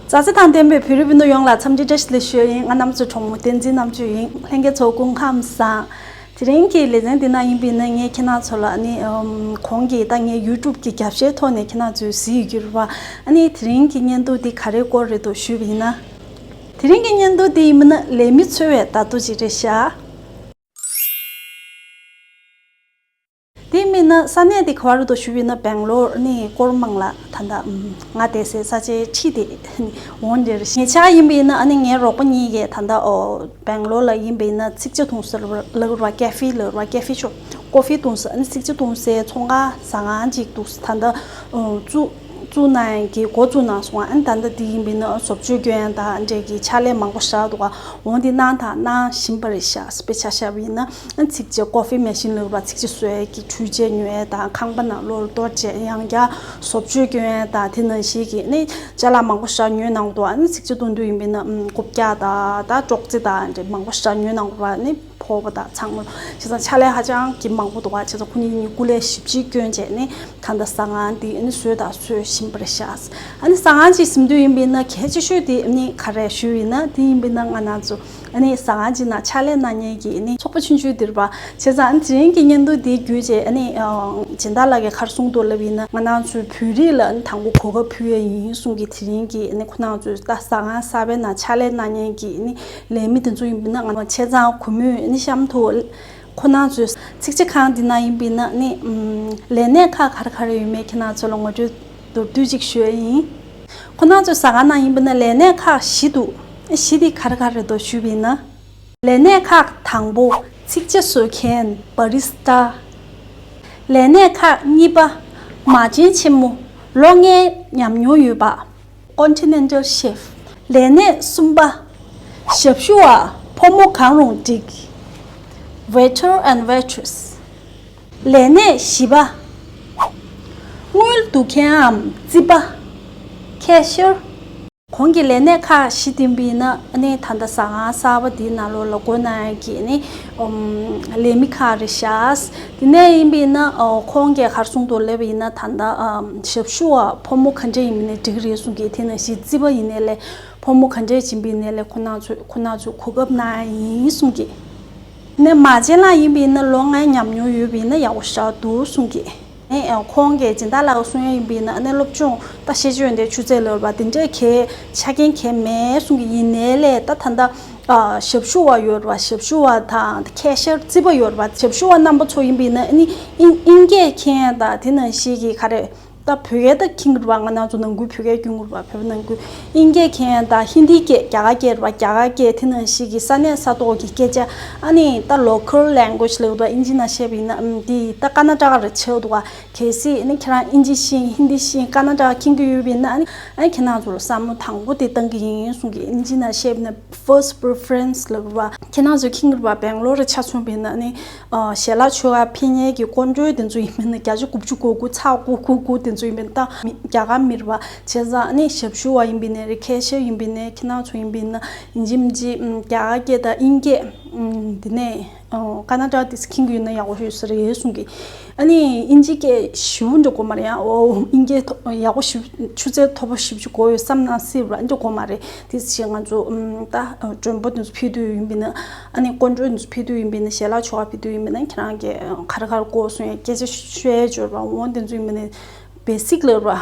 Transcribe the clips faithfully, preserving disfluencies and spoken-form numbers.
མཛའ་བརྩེ་དང་ལྡན་པའི་བོད་རིགས་སྤུན་ཟླ་ཡོངས་ལ་འཚམས་འདྲི་བཀྲ་ཤིས་བདེ་ལེགས་ཞུ་ཡ་ཡིན། ང་རྣམ་ཚོའི་གྲོགས་མོ་བསྟན་འཛིན་རྣམ་དཔྱོད་ཡིན། ལྷན་རྒྱས་ཚོ་སྐུ་ཁམས་བཟང་། དེ་རིང་གི་ལེ་ཚན་འདི་ནང་ཡིན་པ་ཡིན་ན་ངས་ཁྱེད་རང་ཚོ་ལ་ཨ་ནི་ཨམ་གོང་གི་ད་ངའི་ཡུ་ཊུབ་ཀྱི་རྒྱབ་ཤའི་ཐོག་ནས་ཁྱེད་རང་ཚོས་གཟིགས་ཡོད་རེད་བ། ཨ་ནི་དེ་རིང་གི་བརྙན་ཐུང་འདི་ག་རེའི་སྐོར་རེད་འདུག་ཞུས་པ་ཡིན་ན། དེ་རིང་གི་བརྙན་ཐུང་འདི་ཡིན་པ་ན་ལས་མི་འཚོལ་བའི་བརྡ་ཐོ་ཅིག་རེད་ཤག་དེ་མིན་ན་ས་གནས་དེ་ག་བར་དུ་ཞུ་བས་ན་སྦེང་ལོར་ནི་སྐོར་མང་ལ་ད་ལྟ་ང་བསྡད་སའི་ས་ཆའི་འཁྲིས་དེ་འོང་འདིར་ཉེ་ཆར་ཡིན་པས་ན་ཨ་ནི་ངའི་རོགས་པ་གཉིས་ཀས་ད་ལྟ་ཨོ་སྦེང་ལོར་ལ་ཡིན་པས་ན་ཚིག་ཇ་འཐུང་ས་ལ་ར་ཀེ་ཧྥེ་ལ་ར་ཀེ་ཧྥེ་ཤོ་ཀོ་ཧྥི་འཐུང་ས་ཨ་ནི་ཚིག་ཇ་འཐུང་སའི་ཚོང་ཁང་ཟ་ཁང་ཅིག་འདུག་ད་ལྟ་ཨོ་བཙུགས་བཙུགས་གནང་ཡང་གི་འགོ་བཙུགས་གནང་སོང་། ཨ་ནི་ད་ལྟ་འདི་ཡིན་པས་ན་བཟོ་བཅོས་སྐྱོན་ཡང་དང་འདྲས་ཀྱི་ཕྱག་ལས་མང་པོ་བཞག་འདུག་ག་འོང་འདི་གནང་དང་གནང་བཞིན་པ་རེད་ཤག་དཔེ་ཆ་བཞག་པ་ཡིན་ན་ཨ་ཚིག་ཇ་ཀོ་ཧྥི་མེ་ཤིན་ལབ་པ་ཚིག་ཇ་བཟོ་ཡས་ཀྱི་འཕྲུལ་ཆས་ཉོ་ཡས་དང་ཁང་པ་ནང་ལོགས་གཏོར་བྱས་ཡང་བསྐྱར་བཟོ་བཅོས་སྐྱོན་ཡས་དང་དེ་ནང་བཞིན་གྱི་ནི་ཅ་ལག་མང་པོ་བཞག་ཉོས་གནང་འདུག་ཨ་ནི་ཚིག་ཇ་བཏོན་དུས་ཡིན་པས་ན་ཨམ་རྐུབ་བཀྱག་དང་ད་ཅོག་ཙེ་དང་འདྲ་མང་པོ་བཞག་ཉོས་གནང་བ་ནི་ཕོར་པ་དང་ཚང་མ་བྱས་ཙང་ཕྱག་ལས་ཧ་ཅང་གི་མང་པོ་འདུག་ག་བྱས་ཙང་ཁོ་གཉིས་གཉིས་སྐུ་ལས་ཞེ་པོ་ཅིག་སྐྱོན་བྱས་ནི་ད་ལྟ་ཟ་ཁང་འདི་ཨ་ནི་བཟོས་དང་བཟོ་བཞིན་པ་རེད་ཤག་ཨ་ནི་ཟ་ཁང་ཅིག་ཟིན་དུས་ཡིན་པས་ན་གལ་ཆེ་ཤོས་དེ་ཨ་ནི་ག་རེ་ཞུས་ཡིན་ན་དེ་ཡིན་པས་ན་ང་རང་ཚོ་ཨ་ནི་ཟ་ཁང་ཅིག་ནང་ཕྱག་ལས་གནང་མཁན་གྱི་ཨ་ནི་ཚོགས་པ་ཆུང་ཆུང་དེ་རེད་པ། བྱས་ཙང་ཨ་ནི་དེ་རིང་གི་བརྙན་ཐུང་འདི་བརྒྱུད་བྱས་ཨ་ནི་ཨ་སྦྱིན་བདག་ལགས་ཀྱིས་ག་རེ་གསུངས་འདུག་ལབ་ཡིན་ན་ང་རང་ཚོའི་བོད་རིགས་ལ་ཨ་ནི་དང་པོ་གོ་སྐབས་ཕུལ་ཡས་ཡིན་གསུང་གི་དེ་རིང་གི་ཨ་ནི་ཁོ་རང་ཚོའི་ད་ཟ་ཁང་གསར་པའི་ནང་ཕྱག་ལས་གནང་མཁན་གྱི་ཨ་ནི་ལས་མི་དེ་ཚོ་ཡིན་པས་ན་ང་བྱས་ཙང་གུས་མོས་ཨ་ནི་གཤམ་དུ་ཁོ་རང་ཚོའི་ཚིག་ཇ་ཁང་འདི་ནང་ཡིན་པས་ན་ཨ་ནི་ཨམ་ལས་གནས་ཁག་ག་རེ་ག་རེ་ཡོད་མེད་ཁྱེད་རང་ཚོ་ལ་ངོ་སྤྲོད་མདོར་བསྡུས་ཅིག་ཞུ་ཡ་ཡིན། ཁོ་རང་ཚོའི་ཟ་ཁང་ནང་ཡིན་པས་ན་ལས་གནས་ཁག་བཞི་འདུག་བཞི་དེ་ག་རེ་ག་རེ་རེད་འདུག་ཞུས་པས་ན། ལས་གནས་ཁག་དང་པོ་ཚིག་ཇ་བཟོ་མཁན་བྷ་རི་སི་ཏ། ལས་གནས་ཁག་གཉིས་པ་མ་བྱན་ཆེན་མོ་ལོ་ལྔའི་ཉམས་མྱོང་ཡོད་པ་ཀོན་ཊི་ནེན་ཊལ་ཤེཕ། ལས་གནས་གསུམ་པ་ཞབས་ཞུ་བ་ཕོ་མོ་གང་རུང་འགྲིག waiter and waitress། ལས་གནས་བཞི་པ་དངུལ་བསྡུ་མཁན་འམ་རྩིས་པ་cashier། གོང་གི་ལས་གནས་ཁག་བཞི་འདི་ཡིན་པས་ན་ཨ་ནི་ད་ལྟ་ཟ་ཁང་གསར་པ་འདིའི་ནང་ལོགས་ལ་སྒོ་གནང་ཡག་གི་ནི་ཨམ་ལས་མི་ཁག་རེད་ཤག་དེ་ནས་ཡིན་པས་ན་ཨོ་ཁོང་གིས་ག་རེ་གསུངས་འདུག་ལབ་པ་ཡིན་ན་ད་ལྟ་ཨམ་ཞབས་ཞུ་བ་ཕོ་མོ་ག་འདྲ་ཡིན་པ་ནས་འགྲིག་གི་རེད་གསུང་གི། དེ་ནང་བཞིན་རྩིས་པ་ཡིན་ནའི་ལས་ཕོ་མོ་ག་འདྲ་ཡིན་པ་ཡིན་ནའི་ལས་ཁོ་རང་ཚོ་ཁོ་རང་ཚོ་གོ་སྐབས་གནང་ཡག་ཡིན་གསུང་གི། ནས་མ་བྱན་ལགས་ཡིན་པ་ཡིན་ན་ལོ་ལྔའི་ཉམས་མྱོང་ཡོད་པ་ཡིན་ན་ཡག་པོ་ཞེ་དྲག་འདུག་གསུང་གི། ཨེ་ཁོང་གིས་སྦྱིན་བདག་ལགས་གསུང་ཡ་ཡིན་པ་ཡིན་ན་ཨ་ནི་སློབ་སྦྱོང་ད་ཤེས་ཡོན་དེ་ཆུ་ཚད་ལོས་པ་དེ་འདྲས་གས་ཆ་རྐྱེན་གས་མེད་གསུང་གི་ཡིན་ནའི་ལས་ད་ད་ལྟ་ཨ་ཞབས་ཞུ་བ་ཡོད་རེད་པ། ཞབས་ཞུ་བ་དང་ཁེ་ཤར་རྩིས་པ་ཡོད་རེད་པ། ཞབས་ཞུ་བ་རྣམ་པ་ཚོ་ཡིན་པ་ཡིན་ན་ཨ་ནི་དབྱིན་དབྱིན་སྐད་མཁྱེན་ཡ་དང་དེ་ནང་བཞིན་གྱི་ག་རེ་ད་བོད་སྐད་ད་མཁྱེན་གྱི་རེད་པ། ང་རང་ཚོ་ནང་ཁུལ་བོད་སྐད་སྐྱོན་གྱི་རེད་པ། བོད་པ་ནང་ཁུལ་དབྱིན་སྐད་མཁྱེན་ཡ་དང་ཧིན་དི་སྐད་རྒྱ་གར་སྐད་རེད་པ། རྒྱ་གར་སྐད་དེ་ནང་བཞིན་གྱི་ས་གནས་ས་ཐོག་གི་སྐད་ཆ་ཨ་ནི་ད་local language་ལབ་པ་དབྱིན་ཇི་ནང་བཤད་པ་ཡིན་ན་ཨམ་དེ་ད་ཀར་ནཱ་ཊ་ཀ་རེད་ཆགས་འདུག་ག་གལ་སྲིད་ནི་ཁྱེད་རང་དབྱིན་ཇི་ཤེས་ཧིན་དི་ཤེས་ཀར་ནཱ་ཊ་ཀ་མཁྱེན་གྱི་ཡོད་པ་ཡིན་ན་ཨ་ནི་ཨ་ནི་ཁྱེད་རང་ཚོ་ལ་བསམ་བློ་དང་པོ་དེ་བཏང་གི་ཡིན་གསུང་གི། དབྱིན་ཇི་ནང་བཤད་པ་ན་first preference་ལབ་པ། ཁྱེད་རང་ཚོ་མཁྱེན་གྱི་རེད་པ། སྦེང་ལོར་ཆ་མཚོན་པ་ཡིན་ན་ཨ་ནི་ཨ་ཞལ་ལག་མཆོད་གར་ཕེབས་མཁན་གྱི་སྐུ་མགྲོན་དེ་ཚོ་ཡིན་པ་ཡིན་ན་བརྒྱ་ཆ་དགུ་བཅུ་གོ་དགུ་ཚེག་དགུ་དགུ་དགུ་དེ་ཚོ་ཡིན་པ་ཡིན་ན་ད་མི་རྒྱ་གར་མི་རེད་པ། བྱས་ཙང་ཨ་ནི་ཞབས་ཞུ་བ་ཡིན་པ་ཡིན་ནའི་རེད། ཁེ་ཤར་ཡིན་པ་ཡིན་ནའི་ཁྱེད་རང་ཚོ་ཡིན་པ་ཡིན་ན་ཡིན་གཅིག་མིན་གཅིག་ཨ་རྒྱ་གར་སྐད་དང་དབྱིན་སྐད་ཨ་དེ་ནས། ཨོ་ཀར་ནཱ་ཊ་ཀ་དེ་མཁྱེན་གྱི་ཡོད་ན་ཡག་པོ་ཡོད་ས་རེད་གསུང་གི། ཨ་ནི་དབྱིན་ཇི་སྐད་ཞེ་པོ་འདྲ་དགོས་མ་རེད། ཡང་ཨོ་དབྱིན་སྐད་ཐོ་ཡག་པོ་ཞེ་པོ་ཆུ་ཚད་མཐོ་པོ་ཞེ་པོ་ཅིག་དགོས་ཡོད་བསམ་ན་སྲིད་པ་འདྲ་དགོས་མ་རེད། དེ་ཕྱིར་ང་ཚོ་ཨམ་ད་མགྲོན་པོ་དེ་ཚོ་ཕེབས་དུས་ཡིན་པ་ཡིན་ན་ཨ་ནི་སྐུ་མགྲོན་དེ་ཚོ་ཕེབས་དུས་ཡིན་པ་ཡིན་ན་ཞལ་ལག་མཆོད་གར་ཕེབས་དུས་ཡིན་པ་ཡིན་ན་ཁྱེད་རང་གིས་ག་རེ་ག་རེ་དགོས་གསུང་ཡ་སྐད་ཆ་ཤོད་ཡ་འབྱོར་བ་འོང་དེ་ཚོ་ཡིན་པ་ཡིན་ན། བེ་སིག་ལབ་ར།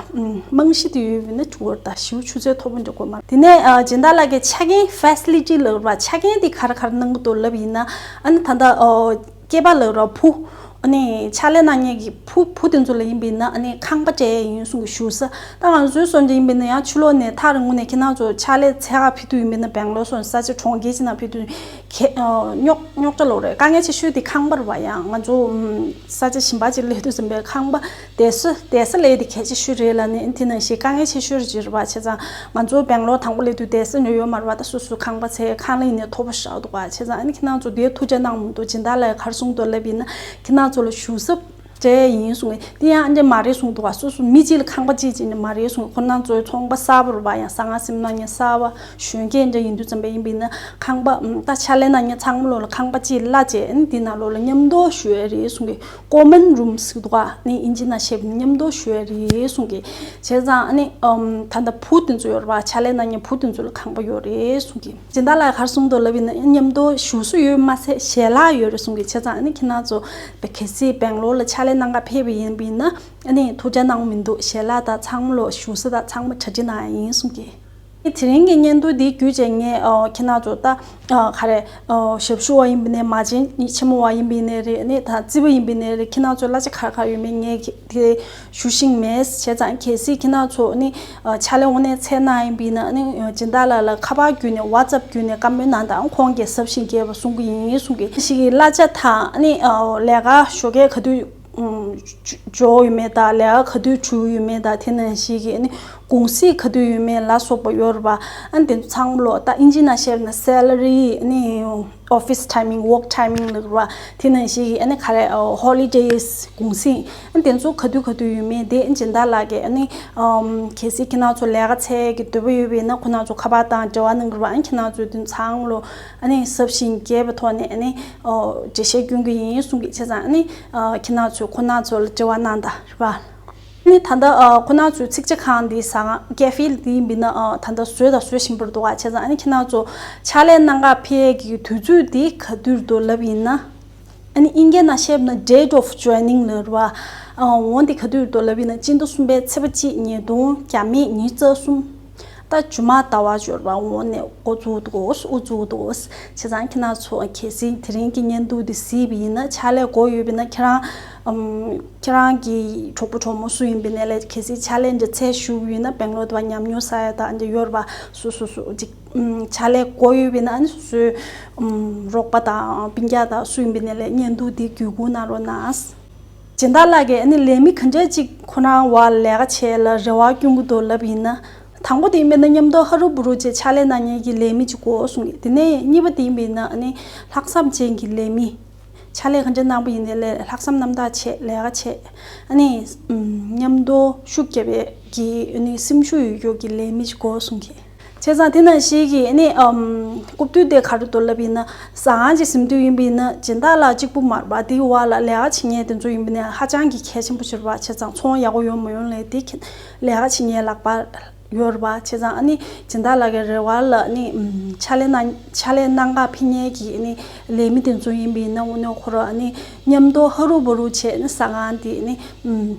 རྨང་གཞི་དེ་ཡོད་པ་ཡིན་ན་འགྲིག་གི་རེད། ད་ཞེ་པོ་ཆུ་ཚད་མཐོ་པོ་འགྲིག་གི་མ་རེད། དེ་ནས་ཨ་སྦྱིན་བདག་ལགས་ཀྱིས་ཆ་རྐྱེན་ཕེ་སི་ལི་ཊི་ལབ་ར། ཆ་རྐྱེན་དེ་ག་རེ་ག་རེ་གནང་གི་འདུག་ལབ་ཡིན་ན་ཨ་ནི་ད་ལྟ་ཨོ་སྐྱེས་པ་ལབ་ར་བུ། ཨ་ནི་ཕྱག་ལས་གནང་མཁན་གྱི་བུ་བུ་དེ་ཚོ་ལ་ཡིན་པ་ཡིན་ན་ཨ་ནི་ཁང་པ་སྤྲད་ཡ་ཡིན་གསུང་གི་བཞུགས་ས། ད་ང་ཚོའི་སོ་འདྲ་ཡིན་པ་ཡིན་ན་ཡང་ཕྱི་ལོགས་ནས་ཐག་རིང་པོ་ནས་ཁྱེད་རང་ཚོ་ཕྱག་ལས་འཚོལ་ག་ཕེབས་དུས་ཡིན་པ་ཡིན་ན་སྦེང་ལོར་སོགས་ས་ཆ་གྲོང་ཁྱེར་ཅིག་ནང་ཕེབས་དུས། གལ་ཨ་རྙོག་རྙོག་དྲ་ལོག་རེད། དཀའ་ངལ་ཆེ་ཤོས་དེ་ཁང་པ་རེད་པ། ཡང་ང་ཚོ་ཨམ་ས་ཆ་གཞན་པ་ཅིག་སླེབས་དུས་ཙམ་པའི་ཁང་པ་བསྡད་ས་བསྡད་ས་ལས་དེ་གལ་ཆེ་ཤོས་རེད་ལབ་ནས་དེ་ནང་བཞིན་དཀའ་ངལ་ཆེ་ཤོས་རེད་ཅེས་རེད་པ། བྱས་ཙང་ང་ཚོ་སྦེང་ལོར་དང་པོ་སླེབས་དུས་བསྡད་ས་ཉོ་ཡོད་མ་རེད་པ། ད་སོ་སོའི་ཁང་པ་འཚོལ་ཁང་གླ་ཡིན་ནའི་མཐོ་པོ་ཞེ་དྲག་འདུག་པ། བྱས་ཙང་ཨ་ནི་ཁྱེད་རང་ཚོ་དེའི་ཐུགས་ཅག་གནང་མི་འདུག་སྦྱིན་བདག་ལགས་ག་རེ་གསུངས་འདུག་ལབ་ཡིན་ན་ཁྱེད་རང་ཚོ་ལ་བཞུགས་ས། སྤྲད་ཡིན་གསུང་གི། དེ་ཡང་འདྲ་མ་རེད་གསུང་འདུག་བ། སོ་སོ་མི་གཅིག་ལ་ཁང་པ་གཅིག་ཅིག་འདྲ་མ་རེད་གསུང་། ཁོ་རང་ཚོའི་ཚོང་པ་གསར་པ་རེད་བ། ཡང་ཟ་ཁང་སེམས་ནང་ཉེ་གསར་པ་གཞོན་སྐྱེས་འདྲ་ཡིན་དུས་ཙམ་པ་ཡིན་པ་ཡིན་ན། ཁང་པ་ད་ཕྱག་ལས་གནང་མཁན་ཚང་མ་ལོག་ལ་ཁང་པ་གཅིག་གླ་བྱས། ཨ་ནི་དེ་ནང་ལོག་ལ་མཉམ་དུ་བཞུགས་ཡ་རེད་གསུང་གི། ཀོ་མན་རུམ་ཟེར་འདུག་ག་ནི་ཨིན་ཇི་ནང་བཤད་པའི་མཉམ་དུ་བཞུགས་ཡ་རེད་གསུང་གི། བྱས་ཙང་ཨ་ནི་ཨམ་ད་ལྟ་བུ་དེ་ཚོ་ཡོད་རེད་བ། ཕྱག་ལས་གནང་མཁན་བུ་དེ་ཚོ་ལ་ཁང་པ་ཡོད་རེད་གསུང་གི། སྦྱིན་བདག་ལགས་ག་རེ་གསུངས་འདུག་ལབ་ཡིན་ན། མཉམ་དུ་བཞུགས་ས་ཡོད་མ་ཟད་ཞལ་ལག་ཡོད་རེད་གསུང་གི། བྱས་ཙང་ཨ་ནི་ཁྱེད་རང་ཚོ་གལ་སྲིད་སྦེང་ལོར་ལ་ཕྱག་ལས་གནང་ག་ཕེབས་པ་ཡིན་པ་ཡིན་ན། ཨ་ནི་ཐུགས་ཅག་གནང་མི་འདུག་ཞལ་ལག་དང་ཚང་མ་ལོག་བཞུགས་ས་དང་ཚང་མ་གྲ་སྒྲིག་གནང་ཡ་ཡིན་གསུང་གི། དེ་རིང་གི་བརྙན་ཐུང་འདི་བརྒྱུད་བྱས་ངས་ཨ་ཁྱེད་རང་ཚོ་ད་ཨ་ག་རེ་ཨ་ཞབས་ཞུ་བ་ཡིན་པ་ཡིན་ནའི། མ་བྱན་ཆེན་མོ་བ་ཡིན་པ་ཡིན་ནའི་རེད། ཨ་ནི་ད་རྩིས་པ་ཡིན་པ་ཡིན་ནའི་རེད། ཁྱེད་རང་ཚོ་གླ་ཆ་ག་རེ་ག་རེ་ཡོད་མེད་ངས་དེ་ཞུ་ཤེས་མེད། བྱས་ཙང་གལ་སྲིད་ཁྱེད་རང་ཚོ་ནི་ཨ་ཕྱག་ལས་དངོས་གནས་འཚོལ་གནང་ཡིན་པ་ཡིན་ན། ཨ་ནི་སྦྱིན་བདག་ལགས་ལ་ཁ་པར་བརྒྱུད་ནས་ཝ་ཙབ་བརྒྱུད་ནས་བཀའ་མོལ་གནང་དང་། ཁོང་གིས་གཟབ་ཞིང་རྒྱས་པ་གསུང་གི་ཡིན་གསུང་གི། ཞིག་གི་གླ་ཆ་དང་ཨ་ནི་ཨ་ལས་ཀ་ཞོགས་ཀས་ག་དུས་ཨམ་འབྱོར་ཡོད་མེད་དང་། ལས་ཀ་ག་དུས་གྲུབ་ཡོད་མེད་དང་། དེ་ནང་བཞིན་གྱི་ཨ་ནི་གུང་སེང་ག་དུས་ཡོད་མེད་ལ་སོགས་པ་ཡོད་རེད་པ། ཨ་ནི་དེ་ཚོ་ཚང་མ་ལོག་ད་ཨིན་ཇི་ནང་བཤད་ན་སེ་ལ་རི། ཨ་ནི་office timing, work timing ལབ་རེད་པ། དེ་ནང་བཞིན་གྱི་ཨ་ནི་ག་རེ་ཨ་holidays གུང་སེང་། ཨ་ནི་དེ་ཚོ་ག་དུས་ག་དུས་ཡོད་མེད་དེ་སྦྱིན་བདག་ལགས་ཀྱིས་ཨ་ནི་ཨམ་གལ་སྲིད་ཁྱེད་རང་ཚོ་ལས་ཀ་འཚོལ་གྱི་འདོད་པ་ཡོད་པ་ཡིན་ན། ཁོ་རང་ཚོ་ཁ་པར་དང་འབྲེལ་བ་གནང་གི་རེད་པ། ཨ་ནི་ཁྱེད་རང་ཚོས་དེ་ཚང་མ་ལོག་ཨ་ནི་གཟབ་ཞིང་རྒྱས་པའི་ཐོག་ནས་ཨ་ནི་ཨོ་འགྲེལ་བཤད་སྐྱོན་གྱི་ཡིན་གསུང་གི། བྱས་ཙང་ཨ་ནི་ཨ་ཁྱེད་རང་ཚོས་ཁོ་རང་ཚོ་ལ་འབྲེལ་བ་གནང་དང་རེད་པ། ཨ་ནི་ད་ལྟ་ཨ་ཁོ་རང་ཚོའི་ཚིག་ཇ་ཁང་འདི་ཟ་ཁང་ཀེ་ཧྥེ་འདི་ཡིན་པ་ཡིན་ན་ཨ་ད་ལྟ་བཟོས་དང་བཟོ་བཞིན་པ་རེད་འདུག་ག་བྱས་ཙང་ཨ་ནི་ཁྱེད་རང་ཚོ་ཕྱག་ལས་གནང་ག་ཕེབས་ཀྱི་དུས་ཚོད་འདི་ག་དུས་རེད་འདུག་ལབ་ཡིན་ན། ཨ་ནི་དབྱིན་སྐད་ནང་བཤད་ན་date of joining ལབ་རེད་པ། ཨ་འོ་འདི་ག་དུས་རེད་འདུག་ལབ་ཡིན་ན། སྤྱི་ཟླ་གསུམ་པའི་ཚེས་པ་གཅིག་ཉིས་སྟོང་བརྒྱ་མེད་ཉི་ཤུ་རྩ་གསུམ། ད་ཇུ་མ་ཟླ་བ་ཡོད་རེད་པ། འོ་ནས་འགོ་བཙུགས་འདུག་འོ་བཙུགས་འདུག་བྱས་ཙང་ཁྱེད་རང་ཚོ་གལ་སྲིད་དེ་རིང་གི་བརྙན་ཐུང་འདི་གཟིགས་པ་ཡིན་ན། ཕྱག་ལས་དགོས་ཡོད་པ་ཡིན་ན། ཁྱེད་རང་ཨམ་ཁྱེད་རང་གི་གྲོགས་པོ་གྲོགས་མོ་སུ་ཡིན་པ་ཡིན་ནའི་ལས། གལ་སྲིད་ཕྱག་ལས་འདི་འཚོལ་ཞུ་གི་ཡོད་ན། སྦེང་ལོར་དུ་བ་ཉམས་མྱོང་བསགས་ཡ་དང་འདི་ཡོད་རེད་པ། སུ་སུ་སུ་ཅིག་ཨམ་ཕྱག་ལས་དགོས་ཡོད་པ་ཡིན་ན། ཨ་ནི་སོ་སོའི་ཨམ་རོགས་པ་དང་སྤུན་ཀྱག་དང་སུ་ཡིན་པ་ཡིན་ནའི་ལས། བརྙན་ཐུང་འདི་བརྒྱུད་སྐུར་གནང་རོགས་གནང་། སྦྱིན་བདག་ལགས་ཀྱིས་ཨ་ནི་ལས་མི་ག་འདྲ་ཅིག་ཁོ་རང་བར་ལས་ཀ་བྱེད་ལ་རེ་བ་སྐྱོན་གྱི་འདུག་ལབ་ཡིན་ན། དང་པོ་དེ་ཡིན་པ་ཡིན་ན་མཉམ་དུ་ཧ་རུ་བུ་རུ་བྱས་ཕྱག་ལས་གནང་མཁན་གྱི་ལས་མི་ཅིག་དགོས་གསུང་གི། དེ་ནས་གཉིས་པ་དེ་ཡིན་པ་ཡིན་ན་ཨ་ནི་ལྷག་བསམ་ཅན་གྱི་ལས་མི། ཕྱག་ལས་ག་འདྲ་གནང་པ་ཡིན་ནའི་ལས་ལྷག་བསམ་རྣམ་དག་བྱས་ལས་ཀ་བྱས། ཨ་ནི་ཨམ་མཉམ་དུ་ཤུགས་རྒྱབ་པའི་གི་ཨ་ནི་སེམས་ཤུགས་ཡོད་རྒྱུ་གི་ལས་མི་ཅིག་དགོས་གསུང་གི། བྱས་ཙང་དེ་ནང་བཞིན་གྱི་ཨ་ནི་ཨམ་རྐུབ་སྟོད་དེ་ག་རེ་འདུག་ལབ་ཡིན་ན། ཟ་ཁང་ཅིག་ཟིན་དུས་ཡིན་པ་ཡིན་ན། སྦྱིན་བདག་ལགས་གཅིག་པུ་མ་རེད་པ། དེའི་བར་ལ་ལས་ཀ་བྱེད་མཁན་དེ་ཚོ་ཡིན་པ་ཡིན་ན་ཧ་ཅང་གི་གལ་ཆེན་པོ་ཞིག་རེད་པ། བྱས་ཙང་ཚོང་ཡག་པོ་ཡོང་མ་ཡོང་ལས་དེ་ཁྱེད་ལས་ཀ་བྱེད་མཁན་ལག་པ་ཡོད་རེད་པ། བྱས་ཙང་ཨ་ནི་སྦྱིན་བདག་ལགས་ཀྱི་རེ་བ་ལ་ཨ་ནི་ཨམ་ཕྱག་ལས་གནང་ཕྱག་ལས་གནང་ག་ཕེབས་མཁན་གྱི་ཨ་ནི་ལས་མི་དེ་ཚོ་ཡིན་པ་ཡིན་ན། དངོས་གནས་ཁོ་རང་ཨ་ནི་མཉམ་དུ་ཧ་རུ་བུ་རུ་བྱས་ཨ་ནི་ཟ་ཁང་དེ་ཨ་ནི་ཨམ་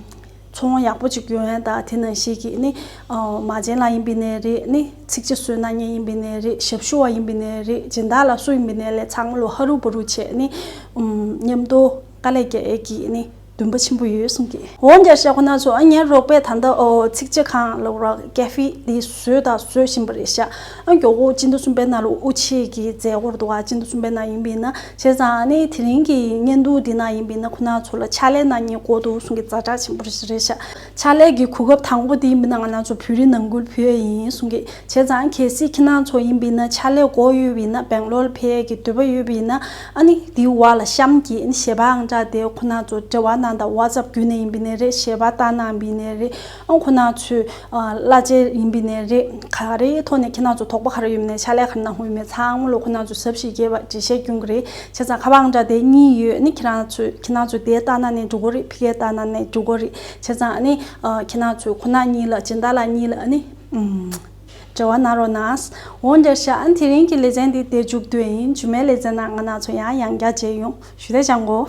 ཚོང་ཡག་པོ་ཅིག་ཡོང་ཡ་དང་། དེ་ནང་བཞིན་གྱི་ནི་ཨ་མ་བྱན་ལགས་ཡིན་པ་ཡིན་ནའི་རེད། ནི་ཚིག་ཇ་བཟོས་གནང་མཁན་ཡིན་པ་ཡིན་ནའི་རེད། ཞབས་ཞུ་བ་ཡིན་པ་ཡིན་ནའི་རེད། སྦྱིན་བདག་ལགས་སུ་ཡིན་པ་ཡིན་ནའི་ལས་ཚང་མ་ལོག་ཧ་རུ་བུ་རུ་བྱས་ནི་ཨམ་མཉམ་དུ་དཀའ་ལས་རྒྱག་ཡས་ཀྱི་ནི་འདུན་པ་ཆེན་པོ་ཡོད་གསུང་གི། འོ་འདིར་བཤད་ཁོ་ན་ཚོ། ཨ་ངའི་རོགས་པས་ད་ལྟ་ཨོ་ཚིག་ཇ་ཁང་ལབ་ར་ཀེ་ཧྥེ་འདི་བཟོས་དང་བཟོ་བཞིན་པ་རེད་ཤག་ཨ་མགྱོགས་པོ་སྤྱི་ཟླ་གསུམ་པའི་ནང་ལ་དབུ་འབྱེད་ཀྱི་མཛད་སྒོ་རེད་འདུག་ག་སྤྱི་ཟླ་གསུམ་པའི་ནང་ཡིན་པ་ཡིན་ན། བྱས་ཙང་ཨ་ནི་དེ་རིང་གི་བརྙན་ཐུང་འདི་ནང་ཡིན་པ་ཡིན་ན། ཁོ་ན་ཚོ་ལ་ཕྱག་ལས་གནང་མཁན་དགོས་འདུག་གསུང་གི། ཛ་དྲག་ཆེན་པོ་རེད་ཤག་ཕྱག་ལས་ཀྱི་གོ་སྐབས་དང་པོ་དེ་ཡིན་པ་ཡིན་ན་ང་རང་ཚོ་བོད་རིགས་ནང་ཁུལ་ཕུལ་ཡ་ཡིན་གསུང་གི། བྱས་ཙང་གལ་སྲིད་ཁྱེད་རང་ཚོ་ཡིན་པ་ཡིན་ན་ཕྱག་ལས་དགོས་ཡོད་པ་ཡིན་ན། སྦེང་ལོར་ཕེབས་ཀྱི་འདོད་པ་ཡོད་པ་ཡིན་ན། ཨ་ནི་དེའི་བར་ལ་གཤམ་གྱི་ཨ་ནི་ཞལ་པར་ཨང་གྲངས་དེ་ཁོ་ན་ཚོ་འབྲེལ་བ་གནང་དང་། ཝ་ཙབ་བརྒྱུད་ནས་ཡིན་པ་ཡིན་ནའི་རེད། ཞལ་པར་བཏང་གནང་ཡིན་པ་ཡིན་ནའི་རེད། ཨ་ཁོ་ན་ཚོས་ཨ་གླ་ཆ་ཡིན་པ་ཡིན་ནའི་རེད། ག་རེའི་ཐོག་ནས་ཁྱེད་རང་ཚོ་དོགས་པ་ག་རེ་ཡོད་མེད། ཕྱག་ལས་ག་རེ་གནང་དགོས་ཡོད་མེད། ཚང་མ་ལོ་ཁོ་ན་ཚོས་ཟབ་ཞིང་རྒྱས་པ་འགྲེལ་བཤད་སྐྱོན་གྱི་རེད། བྱས་ཙང་ཁ་པར་ཨང་གྲངས་དེ་གཉིས་ཡོད། ཨ་ནི་ཁྱེད་རང་ཚོས་ཁྱེད་རང་ཚོ་དེ་བཏང་གནང་ནས་འགྲོ་གི་རེད། ཕ་གིར་བཏང་གནང་ནས་འགྲོ་གི་རེད། བྱས་ཙང་ཨ་ནི་ཨ་ཁྱེད་རང་ཚོས་ཁོ་ན་གཉིས་ལ་སྦྱིན་བདག་ལགས་གཉིས་ལ་ཨ་ནི་ཨམ་འབྲེལ་བ་གནང་རོགས་གནང་། འོ་འདིར་བཤད། ཨ་ནི་དེ་རིང་གི་ལེ་ཚན་འདི་དེ་མཇུག་བསྡུ་ཡིན། རྗེས་མའི་ལེ་ཚན་ནང་ང་རང་ཚོ་ཡང་ཡང་བསྐྱར་མཇལ་ཡོང་། ཞུ་དེ་ཅང་གོ།